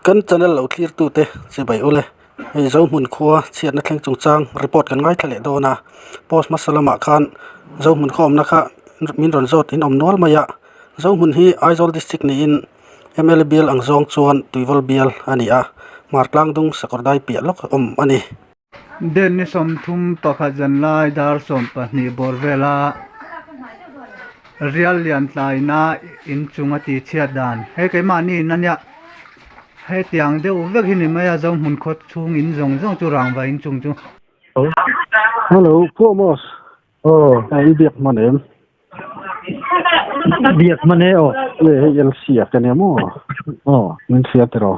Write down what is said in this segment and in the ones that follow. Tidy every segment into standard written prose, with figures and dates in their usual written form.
Kan channel lo thlir tute chibai ule hei Zohmun khua chhiatna thleng chungchang report kan ngaithla leh dawn a post hmasa lamah khan Zohmun khaw awmna kha min rawn zawt in awm nual mai a Zohmun hi Aizawl district niin mla bial ang zawng chuan Tuivawl bial a ni a Hmartlang dung Sakawrdai piah lawk a awm a ni. Den ni 31 zanlai dar 12 bawr vela rial lian tlaina inchung a tih chhiat dan he keimahni in ania hetiang deuh vek hi ni mai a Zohmun khaw chhung in zawng zawng chu rangva inchung chu. Hello Pu Amos Aw. I biak hman em? Biak hman e aw. E hei LC a ka nia maw? Aw. Min hria tiraw?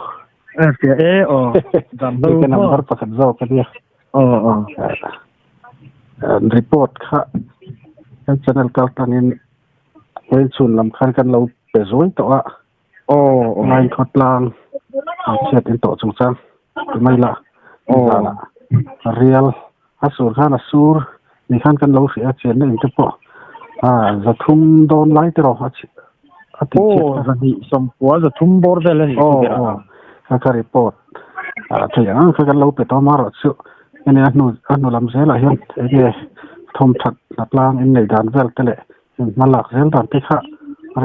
E hria e aw. Dam lo ka number pakhat zawk a nia. Aw aw. Report kha kan channel kal tangin vawiin chhun lam khan kan lo pe zuai tawh a. Aw aw. Line khawtlang chhiat in tawh chungchang ti mai la. Aw. Rial a sur khan a sur ni khan kan lo hria chenna in te pawh a 300 dawn lai te rawh a a ti chhiat kha. 290 300 bawr vel a ni. Aw aw kha kha report a thei ang kha kan lo pe tawh marawh chu enge a hnu a hnu lam zelah hian enge thawmthat hnatlang in nei dan vel te leh hma lak zel dan te kha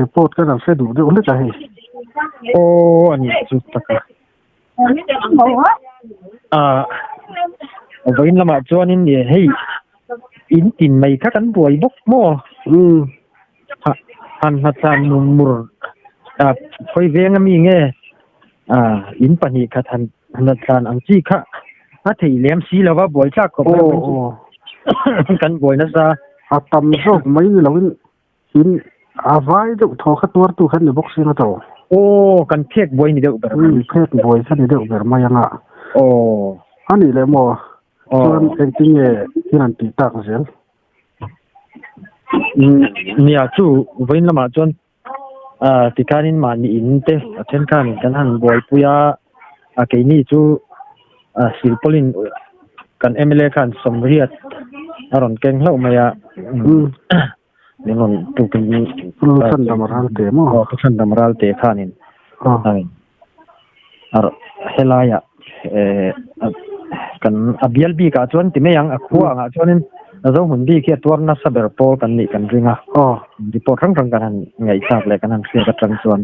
report ka kan hre duh deuh hlek a hei. Aw a nih chu tak a. Ah vawiin lamah chuanin hei in tin mai kha kan buai bawk maw? Umm. Han hnathlan mur ah khawi veng ami nge ah in pahnih khat han hnathlan ang chi kha a theih lem si lova buai thlak khawp mai chu kan buai nasa. A tam zawk mai ni loin in a vai deuh thaw kha tuartu kha ni bawk sin a to. Aw kan phek buai ni deuh ber mai. Phek buai kha ni deuh ber mai anga. Aw. A nih leh maw chuan engtin nge thil an tih tak zel? Nia chu vawiin lamah chuan ah tikhanin mahni in te a then khan kan han buaipui a, a keini chu ah silpawlin kan mla khan sawmriat a rawn keng hlauh mai a min rawn tukin Chhandam ral te maw? Aw Chhandam ral te khanin helaiah eh kan a bial bikah chuan ti mai ang a khua angah chuanin a zo hmun bik hi a tuar nasa ber pawl kan nih kan ring a report hrang hrang kan han ngaihthlak leh kan han hriat atang chuan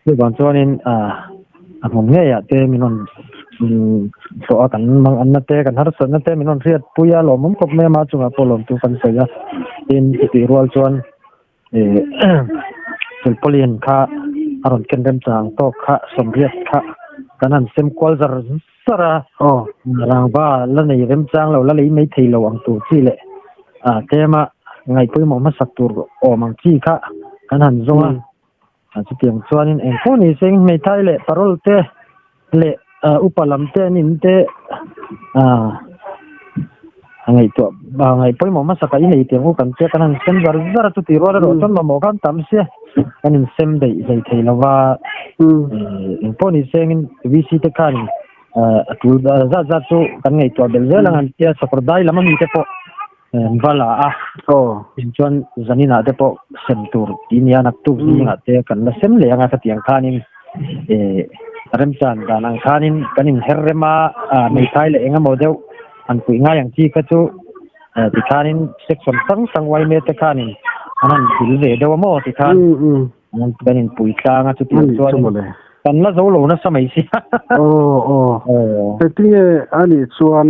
chuvang chuanin ah a hmun ngeiah te min rawn hlawh a kan mang anna te kan harsatna te min rawn hriat pui a lawmawm khawp mai a mah chungah pawh lawmtu kan sawi a tin chutih rual chuan Silpauline kha a rawn ken rem chang tawk kha sawmriat kha kan han sem kual zar zar a rangva la nei rem chang lo la lei mai thei lo ang tur chi leh ah tlema ngaihpawimawh hmasak tur awm ang chi kha kan han zawng a chutiang chuanin engpawh ni se hmeithai leh parol te leh upa lam te an in te ah a ngaihtuah ah ngaih pawimawh hmasa ka inei tih ang u kan che kan han sem zar zar a chuti rual erawh chuan mamawh khan tam sia kan in sem daih hlei thei lo va engpawh ni sengin VC te khan a tul zat zat chu kan ngaihtuah belh zel ang an tia sakawr dai lam ami te pawh an va la a tin chuan zaninah te pawh sem tur tih nia naktuk zingah te kan la sem leh anga khatiang khanin eh remchan dan ang khanin kan inher rem a ah hmeithai leh eng emaw deuh an puih ngai ang chi kha chu tikhanin section hrang hrang yma te khanin an han dil ve deuh a maw tikhan kan inpui tlang a chutiang chuan kan la zo lo nasa mai si aw aw engtinge anih chuan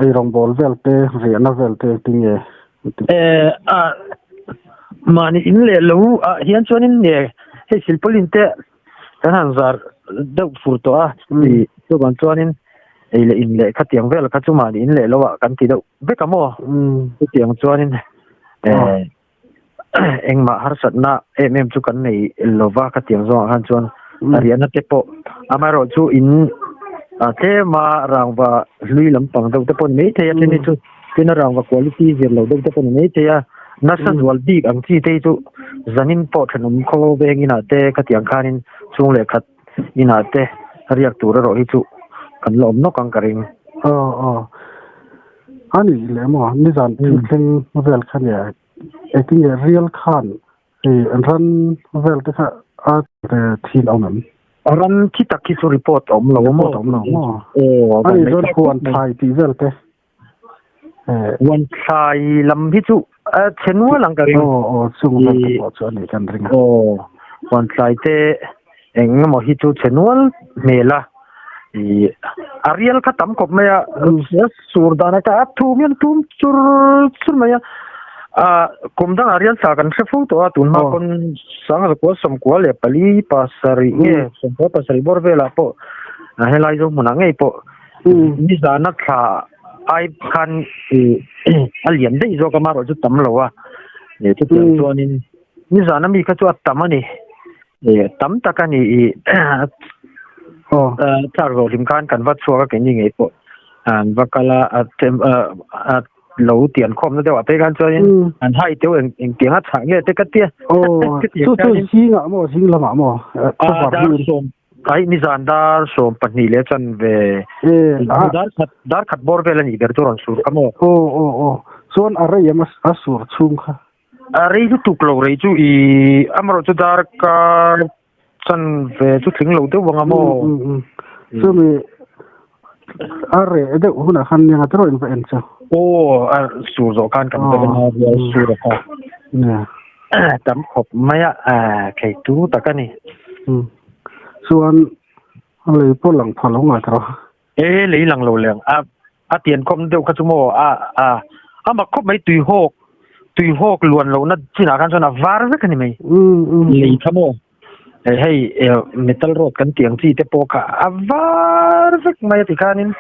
Eirawngbawl vel te, riahna vel te engtin nge? Mahni in leh lo ah hian chuanin nge hei silpauline te kan han zar deuh fur tawh a, chuvang chuanin ei leh in leh khatiang vel kha chu mahni in leh lo ah kan ti deuh vek a maw? Chutiang chuanin engmah harsatna em em chu kan nei lova khatiang zawngah khan chuan a riahna te pawh amaherawh chu in tlema rangva hlui lampang deuh te pawh ni maithei a then hi chu tin a rangva quality zir lo deuh te pawh ni maithei a nasa zual bik ang chi te hi chu zanin pawh thenawm khaw veng inah te khatiang khanin chhung leh khat inah te riak tur erawh hi chu kan la awm nawk ang ka ring. Aw aw a nih leh maw nizan thil thleng vel kha nia engtin nge rial khan ran vel te kha a thin awm em? Ran thi tak hi chu report a awm lo a maw? Report a awm lo maw? Aw, A nih chuan huan thlai tih vel te. Huan thlai lam hi chu a chhe nual ang ka ring. Aw, aw, chung vel te pawh chu a nih kan ring a. Aw, huan thlai te eng emaw hi chu chhe nual hmel a. Ih, a rial kha tam khawp mai a, sur dan a ka a thum hian a thum chur chur mai a. Ah, kum dangah rial thla kan hre fo tawh a, tun hma pawn Sangha 94 pasarih nge 97 bawr velah pawh helai zo hmunah ngei pawh nizana thla ai khan a lian daih zawk a marawh chu tam lo a chutiang chuanin nizana mi kha chu a tam a ni tam tak a ni ih thlak zawh hlim khan kan va chhuak a keini ngei pawh an va kal a a lo tian khawmna deuh ah phei khan chuanin an hai teuh eng eng tiang a chhah nge te ka tia aw chu chu zing ah maw zing lamah maw dar sawm ai nizan dar 12 leh chan ve dar khat dar khat bawr vel ani ber chu rawn sur kha maw aw aw aw chuan a rei em a sur chhung kha a rei lutuk lo rei chu i amarawh chu dar kar chan ve chu tling lo deuh anga maw chumi a reh deuh hunah khan nia te erawh in va en chu aw a sur zawh khan kan va en a rial sur a kha tam khawp mai a thei tu tak a ni chuan a lei pawh lang pha lo ngai ta rawh e lei lang lo leng a a tian khawp deuh kha chu maw a a a mak khawp mai tui hawk tui hawk luan lohna chinah khan chuan a var vek a ni mai lei kha maw hei metal rod kan tih ang chi te pawh kha a var vek mai a ti khanin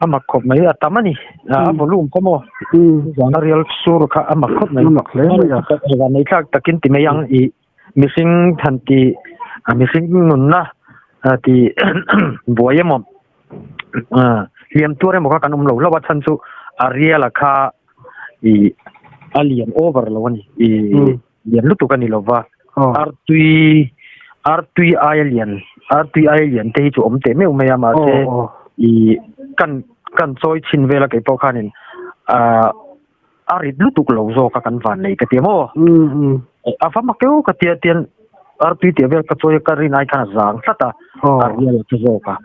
a mak khawp mai a tam a ni a volume kha maw zana rial sur kha a mak khawp mai a mak hle mai a vanei thlak takin ti mai ang i mihring than ti mihring nunna ti buai emaw hliam tuar emaw kha kan awm lo hlauh a chhan chu a rial a kha ih a lian over lo a ni ih lian lutuk a ni lo va artui artui aia lian artui aia lian te hi chu awm teh meuh mai a mahse ih kan kan chawi chhin vel a keipawh khanin ah a rit lutuk lo zawk a kan van nei ka ti maw a va mak keuh ka tia tian artui tih vel ka chawi ka rin ai khan a zang tlat a a rial a zawk a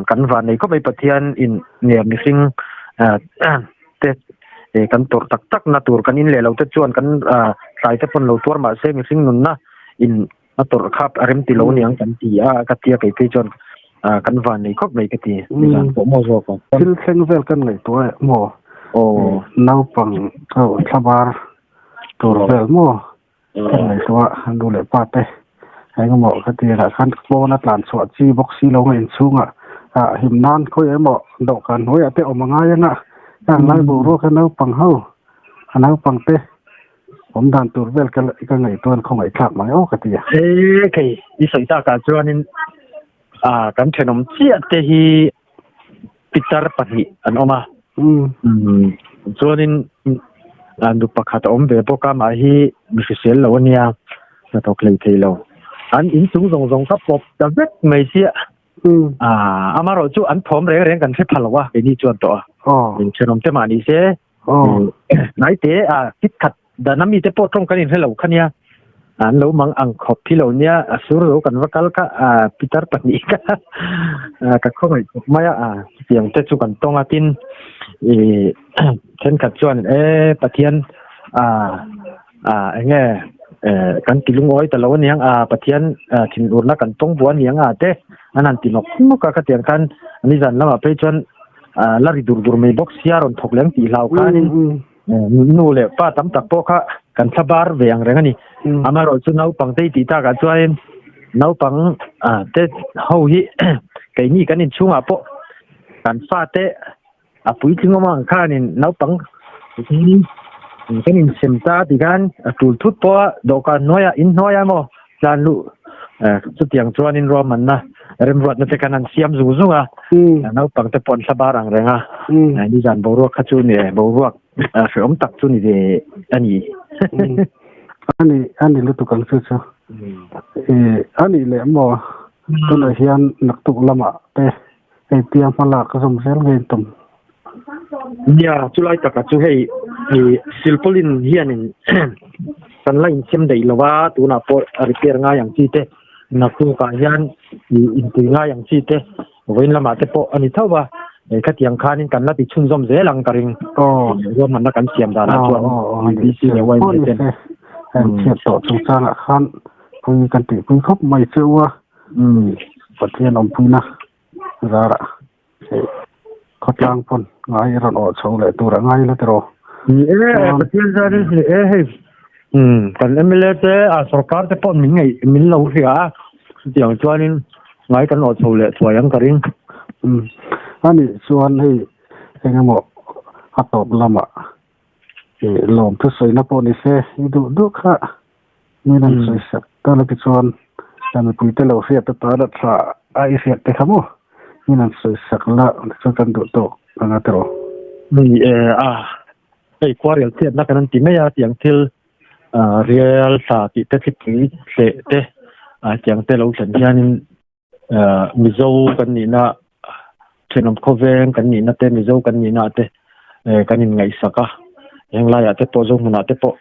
kan van nei khawp mai Pathian in nge mihring te kan tawrh tak tak na tur kan in leh lo te chuan kan tlai te pawn lo tuar mahse mihring nunna in a tawrh khap a rem ti lo niang kan ti a ka tia kei phei chuan kan van nei khawp mai ka ti nizan pawh maw zawk ang. Thil thleng vel kan ngaihtuah eh maw naupang thlabar tur vel maw kan ngaihtuah a nu leh pa te engemaw ka ti lah khan pawn a tlan chhuah chi bawk si lo nga inchhungah ah him nan khawi emaw dawhkan hnuaiah te awm a ngai anga heng lai boruak a naupang ho a naupang te awm dan tur vel ka ka ngaihtuah an khawngaihthlak mai aw ka ti a. E kei i sawi takah chuanin ah kan thenawm chiah te hi pitar pahnih an awm a chuanin nu pakhat a awm ve bawk a mah hi mi hrisel lo a nia hnathawk hlei thei lo an inchung zawng zawng kha pawp ta vek mai chiah amaherawh chu an thawm reng reng kan hre pha lo a keini chuan tawh a thenawm te mah ni se hnai te a kit khat Dan a mite pawh tawng kan inhre lo kha nia, an lo mang ang khawp hi lo nia, a sur zo kan va kal kha pitar pahnih kha ka khawngaih khawp mai a, chutiang te chu kan tawng a tin ih thenkhat chuan e Pathian eng nge kan ti lungawi ta lo aniang a Pathian thinurna kan tawng buah aniang a te an han ti nawk nawk a khatiang khan nizan lamah phei chuan la ri dur dur mai bawk sia rawn thawk leng tih hlau khanin Nu leh pa tam tak pawh kha kan thla bar ve ang reng a ni. Amaherawh chu naupang te i tih takah chuanin naupang te ho hi keini kan inchhungah pawh kan fate a puitling awm ang khanin naupang kan insem ta tih khan a tul thut pawh a dawhkan hnuaiah in hnuaiah emaw tlan luh chutiang chuanin ruahmanna remruatna te khan an siam zung zung a naupang te pawh an hla bar ang reng a nizan boruak kha chu ni boruak hrehawm tak chu ni ve a ni ani ani lutuk ang chu chu ani leh maw tunah hian naktuk lamah te hei tia hmalak ka zawm zel ngei tum nia chulai takah chu hei silpaulin hianin. Kan la insem daih lo a, tunah pawh repair ngai ang chi te, naktukah hian intui ngai ang chi te, vawiin lamah te pawh a ni tho va, khatiang khanin kan la ti chhunzawm zel ang ka ring. Ruahmanna kan siam danah chuan VC leh YMA ten. Chhiat tawh chungchangah khan pui kan tihpui khawp mai che u a, Pathian awmpuina zarah. Khawtlang pawn ngai i rawn awh chho leh tur a ngai la tiraw? Ni e, Pathian zarin ni e hei. Um, kan MLA te a sorkar te pawh min ngaih min lo hria a. Chutiang chuanin ngai kan awh chho leh thuai ang ka ring. Um, ani chuan hei engemaw a tawp lamah i lawm thusawina pawh ni se i duh duh kha Min an sawi sak ta la tichuan ka mipui te lo hriat atan a tha a i hriat te kha maw min an sawi sak la tichuan kan duh tawk anga tiraw. Ni e a, hei khuarel chhiatna kan an ti mai a tiang thil rial thla tih te thlipui hleh te tiang te lo thlen hianin Mizo kan nihna thenawm khawveng kan nihna te Mizo kan nihna te kan inngaihsak a heng laiah te pawh Zohmunah te pawh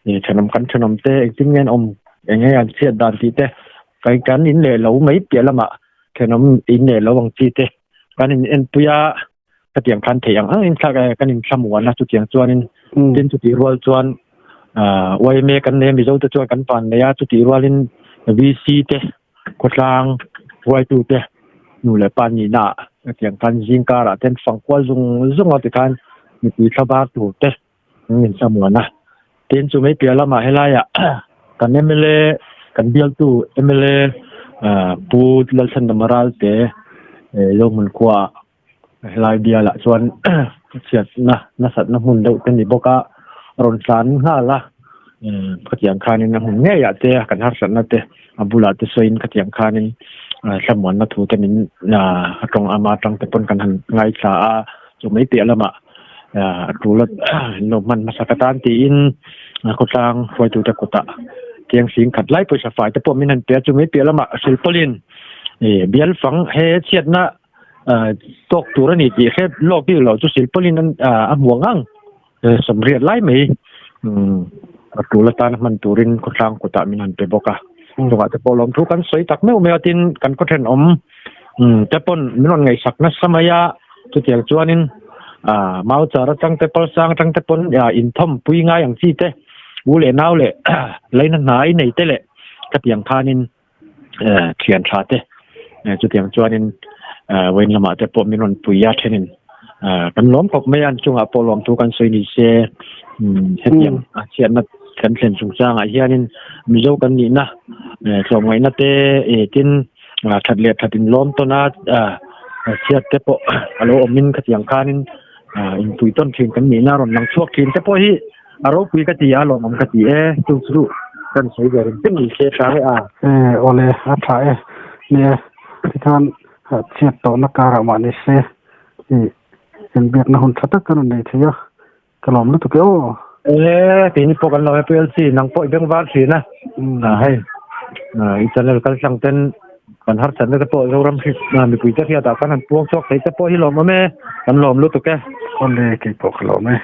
thenawm kan thenawm te engtin nge an awm eng nge an chhiat dan tih te kan kan in leh lo mai piah lamah thenawm in leh lo ang chi te kan in enpui a khatiang khan theih ang ang in thlak kan in thlamuan a chutiang chuanin tin chutih rual chuan YMA kan nei a Mizo te chuan kan van nei a chutih rualin VC te khawtlang huaitu te nu leh pa nihna ah hetiang khan zing karah te an fang kual zung zung a tikhan mipui thlabar tur te an in thlamuan a tin chu mai piah lamah helaiah kan mla kan bialtu mla Pu Lalchhandama Ralte Zohmun khuaah Helai bialah chuan chhiatna nasatna hmun deuh te ni bawk a, rawn tlan nghal a, khatiang khanin a hmun ngeiah te kan harsatna te a bulah te sawiin khatiang khanin thlamuanna thu te min a tawng ama atang te pawn kan han ngaithla a, chu mai piah lamah a tul a lo hman hmasak atan tiin khawtlang hruaitute kutah tiang sing khat lai pawisa fai te pawh min han pe a, chu mai piah lamah silpawlin bial fang he chhiatna tawk tur a ni tih hre lawk bik lo chu silpawlin a hmu ang ang sawmriat lai mai a tul atan hman turin khawtlang kutah min han pe bawk a chungah te pawh lawmthu kan sawi tak meuh mai a tin kan khaw thenawm te pawn min rawn ngaihsak nasa mai a chutiang chuanin mau char atang te palsang atang te pawn inthawm pui ngai ang chi te u leh nau leh leina hnai nei te leh khatiang khanin thian tha te chutiang chuanin vawiin lamah te pawh min rawn pui a thenin kan lawm khawp mai a an chungah pawh lawmthu kan sawi ni se hetiang a chhiatna kan thlen chungchangah hianin Mizo kan nihna tlawmngaihna te tin that leh that inlawm tawn a chhiat te pawh a lo awmin khatiang khanin inpui tawn thin kan nihna rawn lang chhuak thin te pawh hi A ropui ka ti a, lawmawm ka ti e. Chu chu kan sawi ve reng reng ni se tha e a. E, awle, a tha e. Nia, tikhan chhiat tawhna karah mah ni se i inbiakna hun tha tak ka rawn nei thei a, ka lawm lutuk e aw. E, keini pawh kan lo e PLC, nang pawh i beng var thin a. Hei, i channel kal tlang ten kan harsatna te pawh Zoram hri mipui te hriatah khan han puang chhuak thei te pawh hi lawmawm e, kan lawm lutuk e. Awle, keipawh ka lawm e.